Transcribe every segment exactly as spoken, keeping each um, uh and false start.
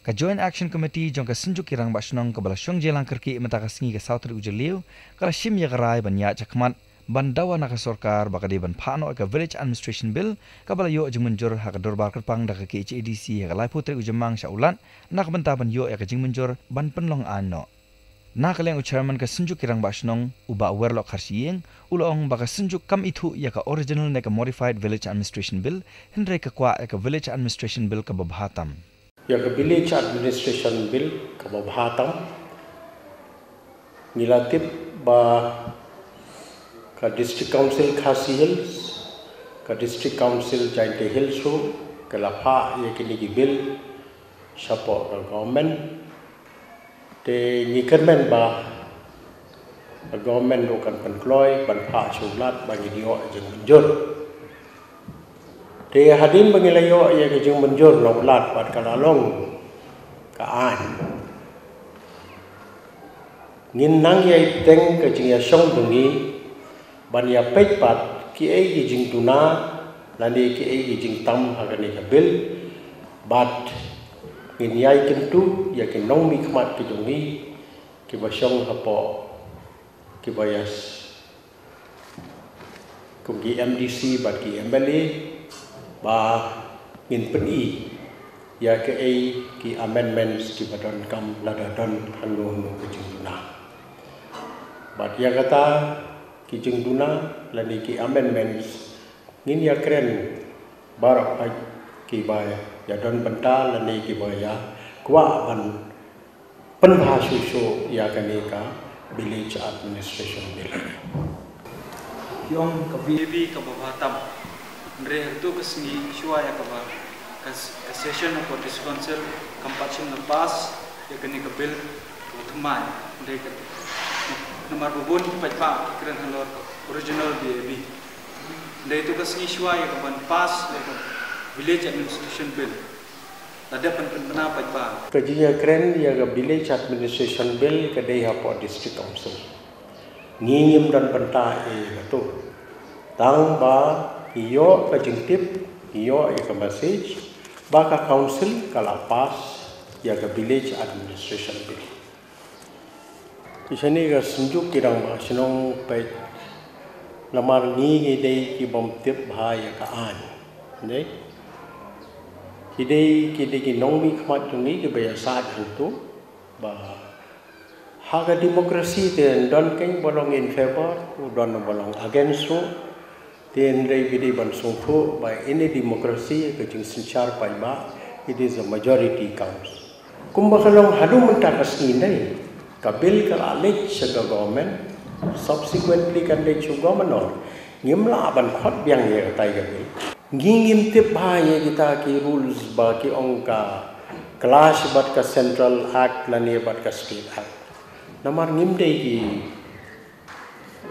Ka Joint Action Committee jong ka Synjuk ki Rangbah Shnong kaba la shong jingïalang kyrkieh mynta ka sngi ka saw tarik u Jylliew, ka la shim ïa ka rai ban ïaid shakhmat ban dawa na ka sorkar ba ka dei ban phah noh ïa ka Village Administration Bill kaba la ïoh jingmynjur ha ka dorbar kyrpang da ka K H A D C ha ka laiphew tarik u Jymmang sha u Lat, na ka bynta ban ïoh ïa ka jingmynjur ban pynlong aiñ noh. Na ka liang u Chairman ka Synjuk ki Rangbah Shnong, u Bah Werlock Kharshiing, u la ong ba ka Synjuk kam ithuh ïa ka original ne ka Modified Village Administration Bill, hynrei ka kwah ïa ka Village Administration Bill kaba bha tam. Ïa ka Village Administration Bill kaba bha tam, ngi la tip ba ka District Council Khasi Hills, ka District Council Jaintia Hills ruh ka la phah ïa kine ki bill shapoh ka government. Te ngi kyrmen ba ka government ruh kan pynkloi ban phah sha u Lat ba ngin ïoh jingmynjur. Te hadien ba ngi la ïoh ïa ka jingmynjur na u Lat bad ka la long ka aiñ, ngin nang ïai bteng ka jingïashong jong ngi ban ïa peit pat kiei ki jingduna lane kiei ki jingtam ha kane ka bill, bad ngin ïai kyntu ïa ki nongmihkhmat ki jong ngi kiba shong hapoh, kiba ïa s-, kum ki M D C bad ki M L A, ba ngin pyni ïa kiei ki amendments kiba donkam lada don hangno hangno ka jingduna. Bad ïa kata ki jingduna lane ki amendments ngin ïa kren baroh kiba ïa don bynta lane kiba ïa kwah ban pynbha shuh shuh ïa kane ka Village Administration Bill. Ki ong ka V A B kaba bha tam. Hynrei ha kato ka sngi shuwa ïa kaba ka, ka session hapoh District Council kam pat shym la pass ïa kane ka bill kaba thymmai. Hynrei ka, namar ba bun ki paidbah ki kren halor ka original V A B. Hynrei ha kato ka sngi shuwa ïa kaban pass ïa ka Village Administration Bill. La dep ban pynbna paidbah. Ka jingïakren ïa ka Village Administration Bill ka dei hapoh District Council. Ngi ngim don bynta ei ïa kato. Tang ba ngi ïoh ka jingtip, ngi ïoh ïa ka message ba ka Council ka la pass ïa ka Village Administration Bill. Ki shane ka Synjuk ki Rangbah Shnong peit, namar ngi ngi dei ki bym tip bha ïa ka aiñ. Dei? Ki dei, ki dei ki nongmihkhmat jong ngi kiba ïasaid hangto. Ba ha ka democracy te don keiñ ba long in favor, u don ba long against ruh. Te hynrei ngi dei ban sngewthuh ba in a democracy ka jingsynshar paidbah, it is a majority counts. Kumba ka long haduh mynta ka sngi, dei, ka bill ka la leit sha ka government, subsequently kan leit sha u governor. Ngim lah ban khot biang ïa katai ka bill. Ngi ngim tip bha ïa kita ki rules ba ki ong ka clash bad ka Central Act lane bad ka State Act. Namar ngim dei ki,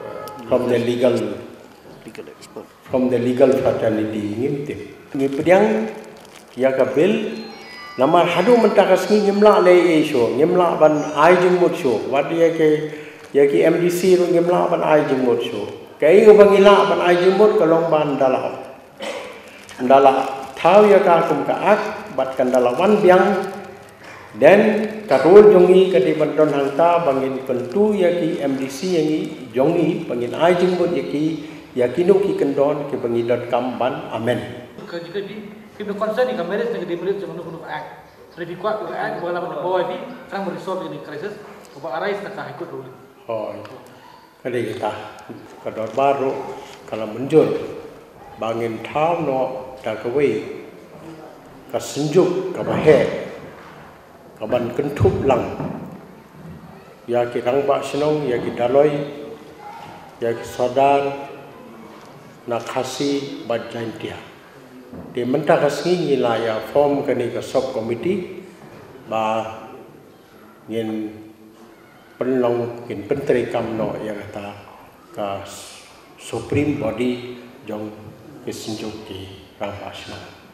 uh, from the legal, legal expert, from the legal fraternity, ngim tip. Ngi pdiang ïa ka bill, namar haduh mynta ka sngi ngim lah leh ei shuh, ngim lah ban ai jingmut shuh. Wat ïa ki, ïa ki M D C ruh ngim lah ban ai jingmut shuh. Kaei kaba ngi lah ban ai jingmut ka long ba ynda la Ynda la thaw ïa ka kum ka Act bad ka ynda la wan biang, then ka role jong ngi ka dei ban don hangta ba ngin kyntu ïa ki M D C ïa ngi, jong ngi, ba ngin ai jingmut ïa ki, ïa kino ki kyndon kiba ngi donkam ban amend. Ka jingkyrmen, ki ba concern ïa ka merits ne ka demerits jong kano kano ka Act. Hynrei phi kwah ka Act ba la ban baw ïa phi, khnang ban resolve ïa kane ka crisis kaba arise na ka High Court ruling. Hooid. Ka dei kata, ka dorbar ruh ka la mynjur ba ngin thaw noh da kawei ka Synjuk kaba heh, kaban kynthup lang ïa ki Rangbah Shnong, ïa ki Daloi, ïa ki Sordar na Khasi bad Jaintia. Te mynta ka sngi ngi la ïa form kane ka sub committee ba ngin pynlong, ngin pyntreikam noh ïa kata ka supreme body jong ki Synjuk ki Rangbah Shnong.